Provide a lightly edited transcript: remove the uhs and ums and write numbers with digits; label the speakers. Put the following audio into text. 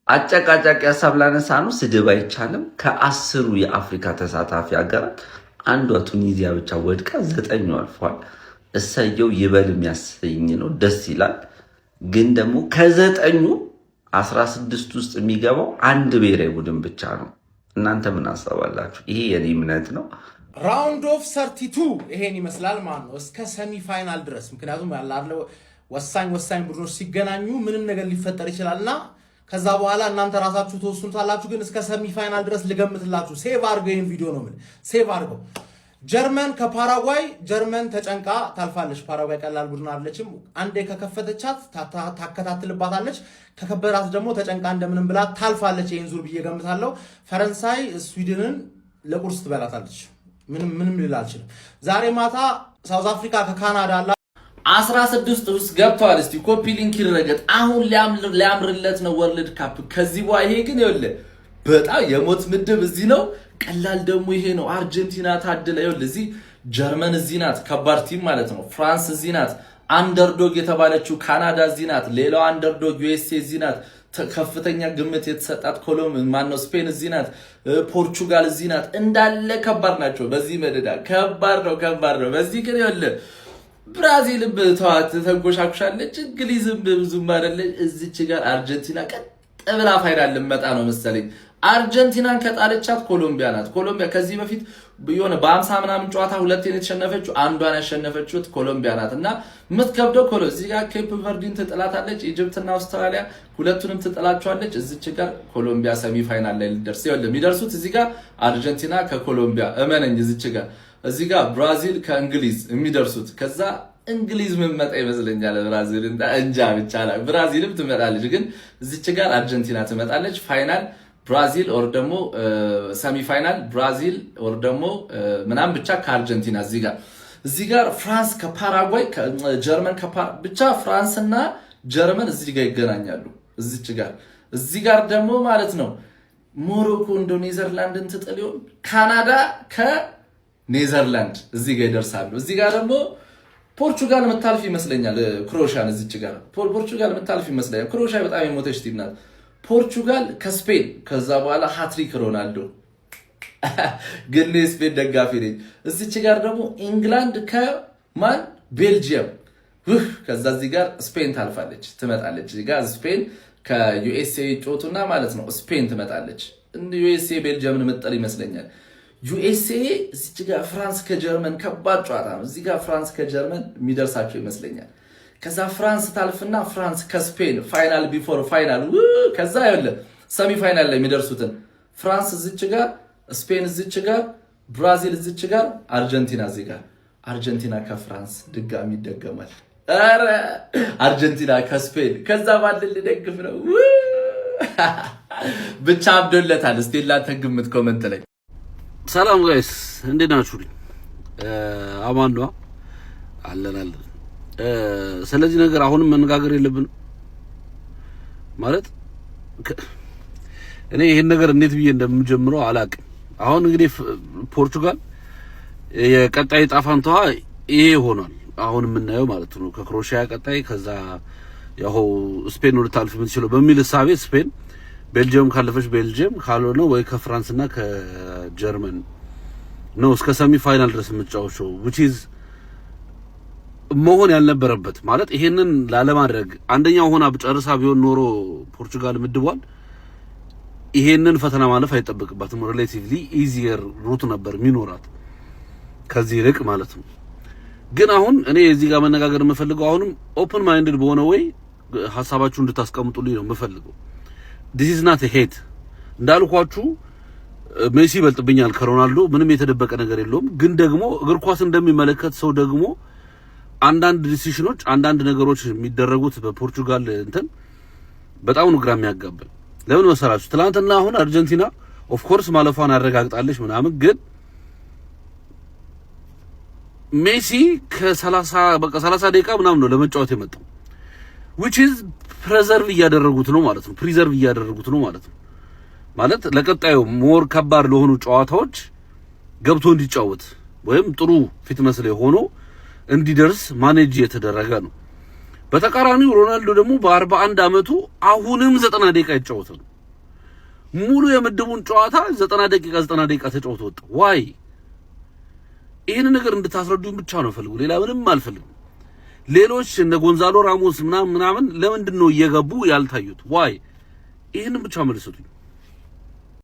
Speaker 1: አጨቃጫቂ ሀሳብ ላነሳ ነው። ስድብ አይቻልም። ከ10ሩ የአፍሪካ ተሳታፊ ሀገራት አንዷ ቱኒዚያ ብቻ ወድቃ ዘጠኙ አልፏል። እሰየው ይበል የሚያሰኝ ነው። ደስ ይላል። ግን ደግሞ ከዘጠኙ 16 ውስጥ የሚገባው አንድ ብሔራዊ ቡድን ብቻ ነው። እናንተ ምን አሰባላችሁ? ይሄ የኔ እምነት ነው።
Speaker 2: Round of 32 ይሄን ይመስላል ማለት ነው፣ እስከ semi final ድረስ። ምክንያቱም ያለ ወሳኝ ወሳኝ ቡድኖች ሲገናኙ ምንም ነገር ሊፈጠር ይችላልና ከዛ በኋላ እናንተ ራሳችሁ ትወስኑታላችሁ። ግን እስከ semi final ድረስ ልገምትላችሁ። Save አድርገው፣ ይሄን ቪዲዮ ነው የምልህ፣ save አድርገው። ጀርመን ከፓራጓይ፣ ጀርመን ተጨንቃ ታልፋለች። ፓራጓይ ቀላል ቡድን አይደለችም። አንዴ ከከፈተቻት ታከታትልባታለች። ከከበዳት ደግሞ ተጨንቃ እንደምንም ብላ ታልፋለች። ይህን ዙር ብዬ ገምታለሁ። ፈረንሳይ ስዊድንን ለቁርስ ትበላታለች። ምንም ምንም ልል አልችልም። ዛሬ ማታ ሳውዝ አፍሪካ ከካናዳ አላ
Speaker 3: 16 ውስጥ ገብተዋል። እስቲ copy link ይረገጥ። አሁን ሊያምርለት ነው World Cup። ከዚህ በኋላ ይሄ ግን ይኸውልህ በጣም የሞት ምድብ እዚህ ነው። ቀላል ደግሞ ይሄ ነው። አርጀንቲና ታድለ። ይኸውልህ እዚህ ጀርመን እዚህ ናት፣ ከባድ team ማለት ነው። ፍራንስ እዚህ ናት። Underdog የተባለችው ካናዳ እዚህ ናት። ሌላው underdog ዩኤስኤ እዚህ ናት። ከፍተኛ ግምት የተሰጣት ኮሎም ማነው ስፔን እዚህ ናት። ፖርቹጋል እዚህ ናት። እንዳለ ከባድ ናቸው። በዚህ መደዳ ከባድ ነው፣ ከባድ ነው። በዚህ ግን ይኸውልህ ብራዚልም ተዋት ተንኮሻኩሻለች። እንግሊዝም ብዙም አይደለች። እዚች ጋር አርጀንቲና ቀጥ ብላ final ልመጣ ነው መሰለኝ። አርጀንቲናን ከጣለቻት ኮሎምቢያ ናት። ኮሎምቢያ ከዚህ በፊት የሆነ በ50 ምናምን ጨዋታ ሁለቴን የተሸነፈችው፣ አንዷን ያሸነፈችው ኮሎምቢያ ናት። እና የምትከብደው ኮሎ እዚህ ጋር ኬፕ ቨርዲን ትጥላታለች። ኢጅፕትና አውስትራሊያ ሁለቱንም ትጥላቸዋለች። እዚች ጋር ኮሎምቢያ semi final ላይ ልደርስ፣ ይኸውልህ የሚደርሱት እዚህ ጋር አርጀንቲና ከኮሎምቢያ፣ እመነኝ፣ እዚች ጋር እዚህ ጋር ብራዚል ከእንግሊዝ የሚደርሱት። ከዛ እንግሊዝ ምመጣ ይመስለኛል። ብራዚል እንጃ ብቻ ብራዚልም ትመጣለች፣ ግን እዚች ጋር አርጀንቲና ትመጣለች። Final ብራዚል or ደግሞ semi final ብራዚል or ደግሞ ምናምን ብቻ ከአርጀንቲና። እዚህ ጋር ፍራንስ ከፓራጓይ፣ ጀርመን ብቻ ፍራንስ እና ጀርመን እዚህ ጋር ይገናኛሉ። እዚች ጋር እዚህ ጋር ደግሞ ማለት ነው ሞሮኮ እንደው ኔዘርላንድን ትጥል ይሆን? ካናዳ ከኔዘርላንድ እዚህ ጋር ይደርሳሉ። እዚህ ጋር ደግሞ ፖርቹጋል የምታልፍ ይመስለኛል። ክሮሻን እዚች ጋር ፖርቹጋል የምታልፍ ይመስለኛል። ክሮሻ በጣም የሞተች team ናት። ፖርቹጋል ከስፔን፣ ከዛ በኋላ ሃትሪክ ሮናልዶ፣ ግን የስፔን ደጋፊ ነኝ። እዚች ጋር ደግሞ ኢንግላንድ ከማን፣ ቤልጅየም። ከዛ እዚህ ጋር ስፔን ታልፋለች፣ ትመጣለች። እዚህ ጋር ስፔን ከዩኤስኤ ጮቱና ማለት ነው ስፔን ትመጣለች። ዩኤስኤ ቤልጅየምን ምጠል ይመስለኛል። ዩኤስኤ እዚች ጋር ፍራንስ ከጀርመን ከባድ ጨዋታ ነው። እዚህ ጋር ፍራንስ ከጀርመን የሚደርሳቸው ይመስለኛል። ከዛ ፍራንስ ታልፍና ፍራንስ ከስፔን final before final። ከዛ ይኸውልህ semi final ላይ የሚደርሱትን ፍራንስ እዚች ጋር፣ ስፔን እዚች ጋር፣ ብራዚል እዚች ጋር፣ አርጀንቲና እዚህ ጋር። አርጀንቲና ከፍራንስ ድጋሚ ይደገማል። ኧረ አርጀንቲና ከስፔን፣ ከዛ ባልን ልደግፍ ነው ብቻ አብዶለታል። እስቲ እናንተ ግምት comment ላይ።
Speaker 4: ሰላም guys፣ እንዴት ናችሁ? አማን ነዋ? አለን አለን። ስለዚህ ነገር አሁንም መነጋገር የለብንም ማለት እኔ ይሄን ነገር እንዴት ብዬ እንደምጀምረው አላቅም። አሁን እንግዲህ ፖርቹጋል የቀጣይ ዕጣ ፈንታዋ ይሄ ሆኗል። አሁን የምናየው ማለት ነው ከክሮሺያ ቀጣይ፣ ከዛ ያው ስፔን ልታልፍ የምትችለው በሚል እሳቤ ስፔን ቤልጅየም ካለፈች ቤልጅየም፣ ካልሆነ ወይ ከፍራንስ እና ከጀርመን ነው እስከ semi final ድረስ የምትጫወተው፣ which is መሆን ያልነበረበት። ማለት ይሄንን ላለማድረግ አንደኛው ሆና ጨርሳ ቢሆን ኖሮ ፖርቹጋል ምድቧል ይሄንን ፈተና ማለፍ አይጠበቅባትም። Relatively easier route ነበር የሚኖራት ከዚህ ይልቅ ማለት ነው። ግን አሁን እኔ እዚህ ጋር መነጋገር የምፈልገው አሁንም open minded በሆነ way ሀሳባችሁ እንድታስቀምጡልኝ ነው የምፈልገው። This is not hate። እንዳልኳችሁ ሜሲ ይበልጥብኛል ከሮናልዶ፣ ምንም የተደበቀ ነገር የለውም። ግን ደግሞ እግር ኳስ እንደሚመለከት ሰው ደግሞ አንዳንድ decision ኖች፣ አንዳንድ ነገሮች የሚደረጉት በፖርቹጋል እንትን በጣም ነው ግራ የሚያጋባኝ። ለምን መሰላችሁ? ትናንትና አሁን አርጀንቲና of course ማለፏን አረጋግጣለች ምናምን፣ ግን ሜሲ ከ30 በቃ 30 ደቂቃ ምናምን ነው ለመጫወት የመጣው፣ which is preserve እያደረጉት ነው ማለት ነው። Preserve እያደረጉት ነው ማለት ነው። ማለት ለቀጣዩ more ከባድ ለሆኑ ጨዋታዎች ገብቶ እንዲጫወት ወይም ጥሩ fitness ላይ ሆኖ እንዲደርስ manage እየተደረገ ነው። በተቃራኒው ሮናልዶ ደግሞ በ41 ዓመቱ አሁንም 90 ደቂቃ ይጫወታል። ሙሉ የምድቡን ጨዋታ 90 ደቂቃ 90 ደቂቃ ተጫውቶ ወጣ። Why? ይህን ነገር እንድታስረዱኝ ብቻ ነው ፈልጉ። ሌላ ምንም አልፈልግም። ሌሎች እነ ጎንዛሎ ራሞስ ምናምን ምናምን ለምንድን ነው እየገቡ ያልታዩት? Why? ይህንን ብቻ መልሱልኝ።